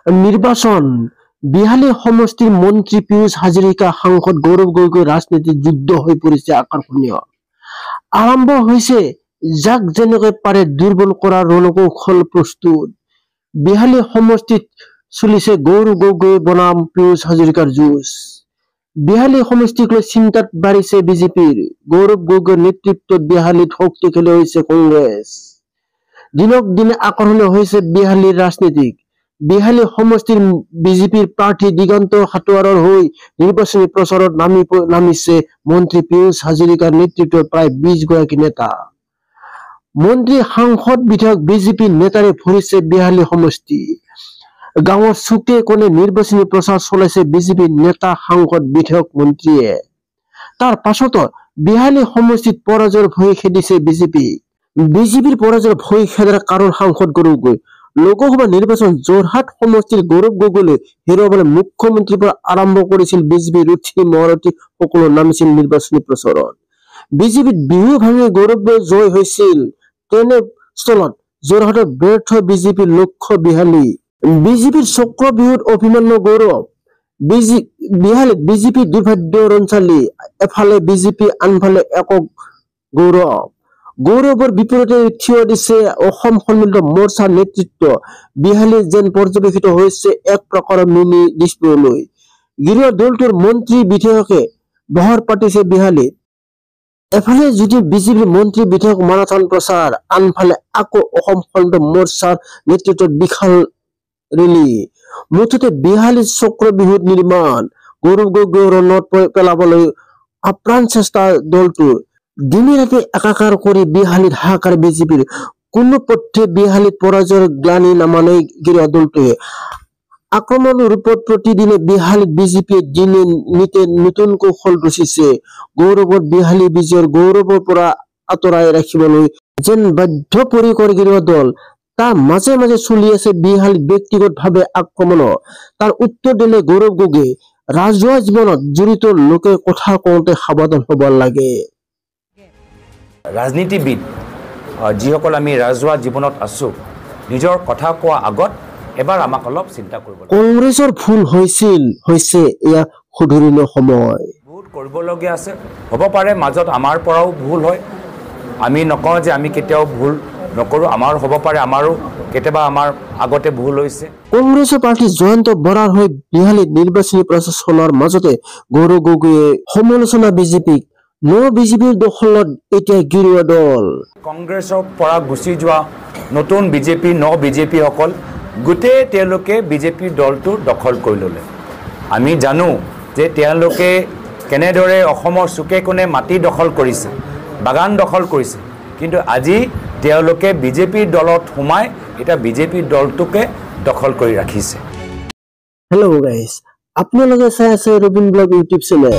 নিৰ্বাচন বিহালী সমষ্টিৰ মন্ত্ৰী পীয়ুষ হাজৰিকা, সাংসদ গৌৰৱ গগৈ ৰাজনীতিৰ যুদ্ধ হৈ পৰিছে আকৰ্ষণীয়। আৰম্ভ হৈছে যাক যেনেকৈ পাৰে দুৰ্বল কৰাৰ ৰণকৌশল প্ৰস্তুত। বিহালী সমষ্টিত চলিছে গৌৰৱ গগৈ বনাম পীয়ুষ হাজৰিকাৰ যুঁজ। বিহালী সমষ্টিক লৈ চিন্তাত বাঢ়িছে বিজেপিৰ। গৌৰৱ গগৈৰ নেতৃত্বত বিহালীত শক্তিশালী হৈছে কংগ্ৰেছ। দিনক দিনে আকৰ্ষণীয় হৈছে বিহালীৰ ৰাজনীতিক। বিহালী সমষ্টিৰ বিজেপিৰ প্ৰাৰ্থী দিগন্ত ঘাটোৱাৰৰ হৈ নিৰ্বাচনী প্ৰচাৰত নামিছে মন্ত্ৰী পীয়ুষ হাজৰিকাৰ নেতৃত্বত প্ৰায় 20 গৰাকী নেতা। মন্ত্ৰী, সাংসদ, বিধায়ক, বিজেপি নেতাৰে ভৰিছে বিহালী সমষ্টি। গাঁৱৰ চুকে কোণে নিৰ্বাচনী প্ৰচাৰ চলাইছে বিজেপি নেতা, সাংসদ, বিধায়ক, মন্ত্ৰীয়ে। তাৰ পাছতো বিহালী সমষ্টিত পৰাজয়ৰ ভয় খেদিছে বিজেপি। বিজেপিৰ পৰাজয়ৰ ভয় খেদাৰ কাৰণ সাংসদ গৌৰৱ গগৈ। লোকসভা নিৰ্বাচন যোৰহাট সমষ্টিৰ গৌৰৱ গগৈলৈ হেৰুৱাবলৈ মুখ্যমন্ত্ৰীৰ পৰা আৰম্ভ কৰিছিল বিজেপি ৰথী মহাৰথী সকলো নামিছিল নিৰ্বাচনী প্ৰচাৰত। বিজেপিত বিহু ভাঙি গৌৰৱ জয় হৈছিল। তেনেস্থলত যোৰহাটত ব্যৰ্থ বিজেপিৰ লক্ষ্য বিহালী। বিজেপিৰ চক্ৰ বিহুত অভিমান্য গৌৰৱ। বিহালীত বিজেপিৰ দুৰ্ভাগ্য ৰণচালি। এফালে বিজেপি, আনফালে একক গৌৰৱ। গৌৰৱৰ বিপৰীতে থিয় দিছে অসম সন্মিলিত মৰ্চাৰ নেতৃত্ব। বিহালী যেন পৰ্যবেক্ষিত হৈছে এক প্ৰকাৰৰ মিনি দিছপুৰলৈ। গেৰুৱা দলটোৰ মন্ত্ৰী বিধায়কে বহৰ পাতিছে বিহালীত। এফালে যদি বিজেপিৰ মন্ত্ৰী বিধায়ক মাৰাথন প্ৰচাৰ, আনফালে আকৌ অসম সন্মিলিত মৰ্চাৰ নেতৃত্বত বিশাল ৰেলী। মুঠতে বিহালী চক্ৰ বিহুত নিৰ্মাণ। গৌৰৱ গগৈ ৰণত পেলাবলৈ আপ্ৰাণ চেষ্টা দলটোৰ। দিনে ৰাতি একাকাৰ কৰি বিহালীত হাহাকাৰ বিজেপিৰ। কোনো পথে বিহালীত পৰাজয়ৰ গ্লানি নামানে গেৰুৱা দলটোৱে। আক্ৰমণ ৰূপত প্ৰতিদিনে বিহালীত বিজেপিয়ে দিনে নিতে নতুন কৌশল ৰচিছে। গৌৰৱৰ বিহালী বিজয়ৰ গৌৰৱৰ পৰা আঁতৰাই ৰাখিবলৈ যেন বাধ্যপৰিকৰ গেৰুৱা দল। তাৰ মাজে মাজে চলি আছে বিহালীত ব্যক্তিগতভাৱে আক্ৰমণৰ। তাৰ উত্তৰ দিলে গৌৰৱ গগৈয়ে। ৰাজহুৱা জীৱনত জড়িত লোকে কথা কওঁতে সাৱধান হ'ব লাগে। ৰাজনীতিবিদ যিসকল আমি ৰাজহুৱা জীৱনত আছোঁ, নিজৰ কথা কোৱা আগত এবাৰ আমাক অলপ চিন্তা কৰিব লাগে। কংগ্ৰেছৰ ভুল হৈছিল, হৈছে, এয়া শুধৰণিৰ সময়। বহুত কৰিবলগীয়া আছে। হ'ব পাৰে মাজত আমাৰ পৰাও ভুল হয়। আমি নকওঁ যে আমি কেতিয়াও ভুল নকৰোঁ, আমাৰো হ'ব পাৰে, আমাৰো কেতিয়াবা আমাৰ আগতে ভুল হৈছে। কংগ্ৰেছৰ প্ৰাৰ্থী জয়ন্ত বৰাৰ হৈ বিহালীত নিৰ্বাচনী প্ৰচাৰ চলোৱাৰ মাজতে গৌৰৱ গগৈয়ে সমালোচনা বিজেপিক। ন বিজেপিৰ দখলত এতিয়া গেৰুৱা দল। কংগ্ৰেছৰ পৰা গুচি যোৱা নতুন বিজেপি, ন বিজেপিসকল গোটেই তেওঁলোকে বিজেপিৰ দলটো দখল কৰি ল'লে। আমি জানো যে তেওঁলোকে কেনেদৰে অসমৰ চুকে কোণে মাটি দখল কৰিছে, বাগান দখল কৰিছে, কিন্তু আজি তেওঁলোকে বিজেপিৰ দলত সোমাই এতিয়া বিজেপিৰ দলটোকে দখল কৰি ৰাখিছে। হেল্ল' গাইজ, আপোনালোকে চাই আছে ৰবীন ব্লগ ইউটিউব চেনেল।